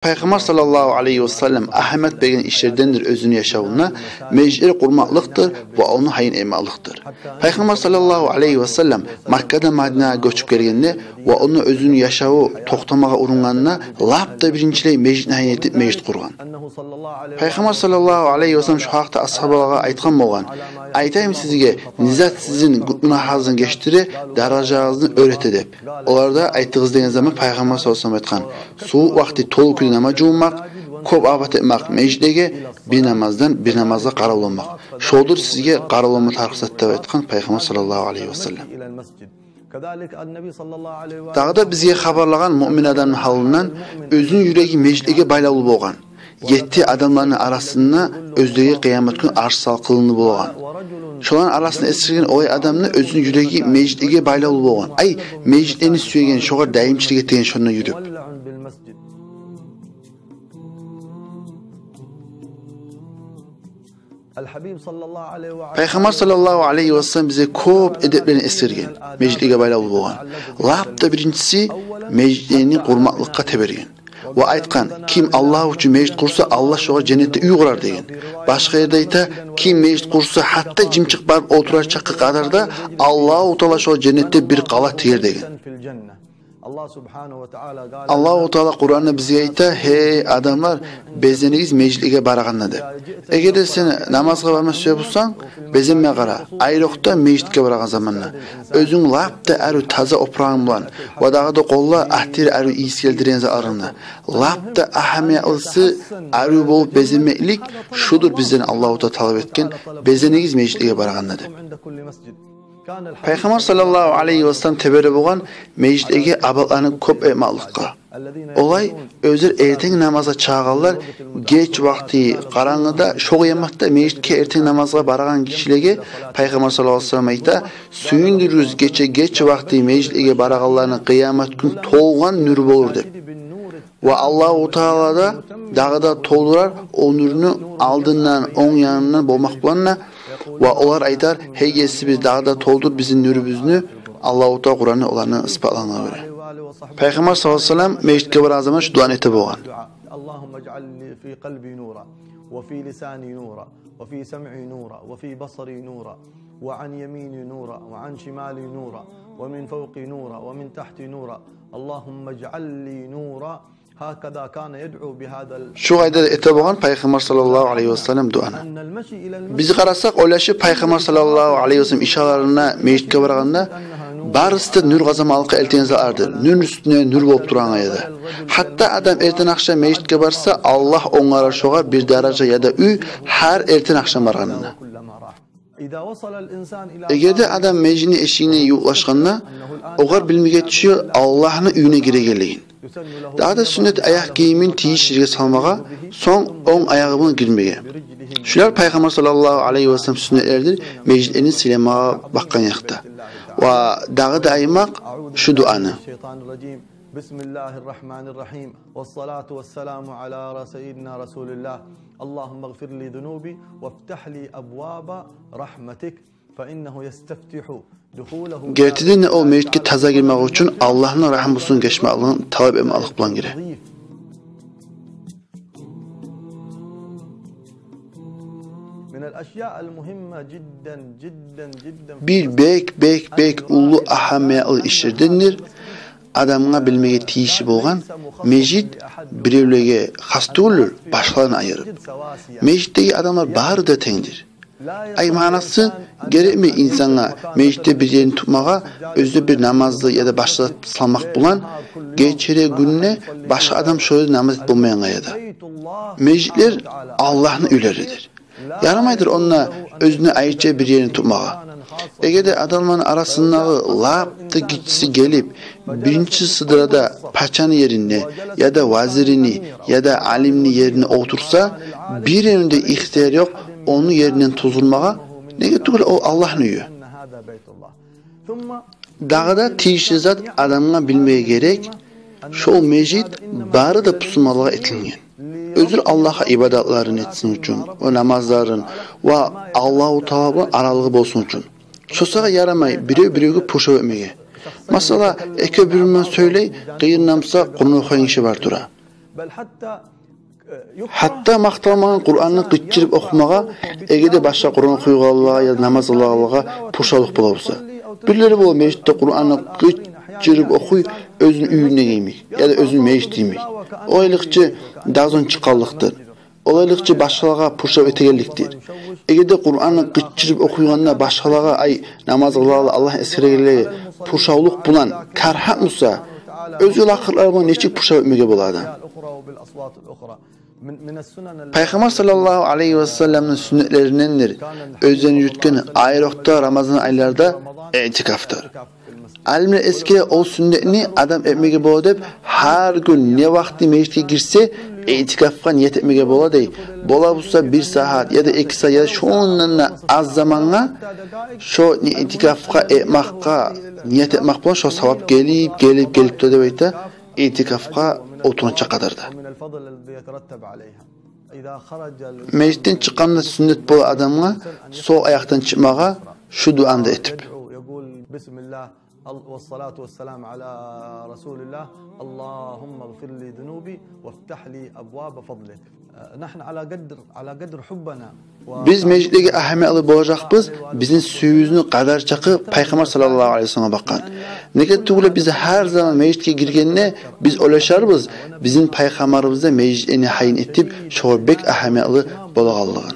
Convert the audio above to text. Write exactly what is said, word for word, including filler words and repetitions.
Пайхаммар саллаллагьу алайгьи васаллам агьамият берген ишлердендир оьзюню яшавунда межитлер къурмакълыкъдыр ва ону гьайын этмакълыкъдыр. Пайхаммар саллаллагьу алайгьи васаллам Маккадан Мадинагъа гёчюп гелгенде ва онда оьзюню яшаву токътамагъа урунгъанда, лап да биринчилей межитни гьайын этип межит къургъан. Пайхаммар саллаллагьу алайгьи васаллам шу гьакъда асгьабалагъа айтгъан болгъан: «Айтайым сизге, не зат сизин гюнагьыгъызны гечдире, даражагъызны оьр эте», — деп. Олар да: «Айтыгъыз», — деген заман Пайхаммар саллаллагьу алайгьи васаллам айтгъан: «Сувукъ вакъти толу кюйде намаз жувунмакъ, кёп абат этмакъ межитлеге, бир намаздан бир намазгъа къаравулламакъ. Шолдур сизге къаравуллама тарыкъ зат», — деп айтгъан Пайхаммар саллаллагьу алайгьи васаллам. Дагъы да бизге хабарлагъан муъмин адамны гьалындан: оьзюню юреги межитлеге байлавлу болгъан. Етти адамланы арасында оьзлеге къыямат гюн арш салкъынлы болгъан. Шоланы арасында эсгерген олай адамны оьзюню юреги межитлеге байлавлу болгъан. Ай, межитлени сюеген, шогъар даимчилик этеген, шонда юрюп. Пайхаммар саллаллагьу алайгьи васаллам бизге кёп эдеплени эсгерген, межитлеге байлавлу болгъан. Лап да биринчиси, межитлени къурмакълыкъгъа теберген. Ва айтгъан: «Ким Аллагь учун межит къурса, Аллагь шогъар женнетде уьй къурар», — деген. Башгъа ерде айта: «Ким межит къурса, гьатта жымчыкъ барып олтурар чакъы къадарда, Аллагьу Таала шогъар женнетде бир къала тигер», — деген. Аллагьу Таала Къуранда бизге айта: «Гьей адамлар, безенигиз межитлеге барагъанда», — деп. Эгер де сен намазгъа барма сюе бусанг, безенме къара, айрокъда межитге барагъан заманда. Оьзюнг лап да арив таза опурагъынг булан, ва дагъы да къолла атир арив ийис гелтиреген затларынгны. Лап да агьамиятлысы арив болуп безенмеклик, шудур бизден Аллагьу Таала талап этген: «Безенигиз межитлеге барагъанда», — деп. Пайхаммар саллаллагьу алайгьи васаллам тебере болгъан межитлеге абатланы кёп этмакълыкъгъа. Олай оьзлер эртен намазгъа чыгъагъанлар геч вакъти къарангыда, шо къыяматда межитге эртен намазгъа барагъан гишилеге Пайхаммар саллаллагьу алайгьи васаллам айта: «Сююндюрюгюз гече геч вакъти межитлеге барагъанланы, къыямат гюн толгъан нюр болур», — деп. Ва Аллагьу Таала да дагъы да толдурар о нюрню алдындан, онг янындан болмакъ булан да. Ва олар айтар: «Гьей Есибиз, дагъы да толдур бизин нюрюбюзню». Аллагьу Таала Къуранда оланы исбатлангъан гёре. Пайхаммар саллаллагьу алайгьи васаллам межитге барагъан заман шу дуаны эте болгъан: اللهم اجعل لي في قلبي نورا، وفي لساني نورا، وفي سمعي نورا، وفي بصري نورا، وعن يميني نورا، وعن شمالي نورا، ومن فوقي نورا، ومن تحتي نورا. اللهم اجعل لي نورا. هكذا كان يدعو بهذا ال- Шу къайдада эте болгъан Пайхаммар саллаллагьу алайгьи васаллам дуаны. Биз къарасакъ, ойлашып, Пайхаммар саллаллагьу алайгьи васаллам ишараларына межитге барагъанда, барысы да нюр къазанмакълыкъгъа элтеген затлардыр. Нюр уьстюне нюр болуп турагъан къайдада. Гьатта адам эртен-ахшам межитге барса, Аллагь онгарар шогъар бир даража яда уьй, гьар эртен-ахшам баргъанына. Эгер де адам межитни эшигине ювукълашгъанда, огъар билмеге тюше Аллагьны уьюне гирегенлигин. Дагъы да сюннет аякъ гийимин тийишли ерге салмагъа, сонг онг аягъы булан гирмеге. Шулар Пайхаммар саллаллагьу алайгьи васаллам сюннетлеридир межитлени сыйламагъа бакъгъан якъда. Ва дагъы да айтмакъ шу дуаны. بسم الله الرحمن الرحيم، والصلاة والسلام على سيدنا رسول الله. اللهم اغفر لي ذنوبي وافتح لي أبواب رحمتك، فإنه يستفتح دخوله. Гертиден де, о межитге таза гирмек учун Аллагьны рагьмусун, гечмеклигин талап этмеклик булан гире. من الأشياء المهمة جدا، جدا، جدا. Бир бек, бек, бек уллу агьамиятлы ишлердендир адамгъа билмеге тийишли болгъан: межит биревлеге хас тюгюлдюр, башгъалардан айырып. Межитдеги адамлар бары да тенгдир. Ай маънасы, герекмей инсангъа межитде бир ерни тутмагъа, оьзю бир намазны яда башгъа зат салмакъ булан, гечеде, гюнде башгъа адам шо ерде намаз этип болмайгъан къайдада. Межитлер Аллагьны уьйлеридир. Ярамайдыр онда оьзюне айрыча бир ерни тутмагъа. Эгер де адамланы арасындагъы лап да гиччиси гелип, биринчи сыдырада пачаны еринде, яда вазирини, яда алимни еринде олтурса, биревню де ихтияр ёкъ ону еринден тозгъурмагъа, неге тюгюл ол Аллагьны уьйю. Дагъы да тийишли зат адамгъа билмеге герек: шол межит бары да бусурманлагъа этилинген. Оьзлер Аллагьгъа ибадатларын этсин учун, ва намазларын, ва Аллагьу Таала булан аралыгъы болсун учун. Шо сагъа ярамай бирев биревге пуршав этмеге. Масала, экев бир-бири булан сёйлей, къырыйында буса къурнавхоь гиши бар тура. Гьатта макъталмагъан Къуранны къычырып охумагъа, эгер де башгъа Къуран охуйгъанлагъа яда намаз къылагъанлагъа пуршавлукъ бола буса. Бирлери бола межитде Къуранны къычырып охуй, оьзюню уьюнде йимик яда оьзюню межитинде йимик. Олайлыкъ чы дагъы зон чыкъгъанлыкъдыр. Олайлыкъ чы башгъалагъа пуршав этегенликдир. Эгер де Къуранны къычырып охуйгъанда башгъалагъа, ай, намаз къылагъанлагъа, Аллагьны эсгерегенлеге пуршавлукъ булан карагьат буса, оьзге лакъырлар булан нечик пуршав этмеге бола адам? Пайхаммар саллаллагьу алайгьи васалламны сюннетлериндендир оьзлени юрютген айрокъда Рамазан айларда иътикафдыр. Алимлер эсгере, ол сюннетни адам этмеге бола деп, гьар гюн не вакъти межитге гирсе, иътикафгъа ният этмеге бола дей. Бола буса бир сагьат яда эки сагьат яда шондан да аз замангъа шо иътикафгъа этмакъгъа ният этмакъ булан шо савап гелип, гелип, гелип тура деп айта, иътикафгъа олтургъанча къадарда. Межитден чыкъгъанда сюннет бола адамгъа сол аякъдан чыкъмагъа шу дуаны да этип. والصلاة والسلام على رسول الله. اللهم اغفر لي ذنوبي وافتح لي أبواب فضلك. نحن على قدر، على قدر حبنا. Биз межитлеге агьамиятлы болажакъбыз бизин сюювюбюзню къадар чакъы Пайхаммар саллаллагьу алайгьи васалламгъа бакъгъан. Неге тюгюл де биз гьар заман межитге гиргенде биз ойлашарбыз, бизин Пайхаммарыбыз да межитлени гьайын этип, шогъар бек агьамиятлы болагъанлыгъын.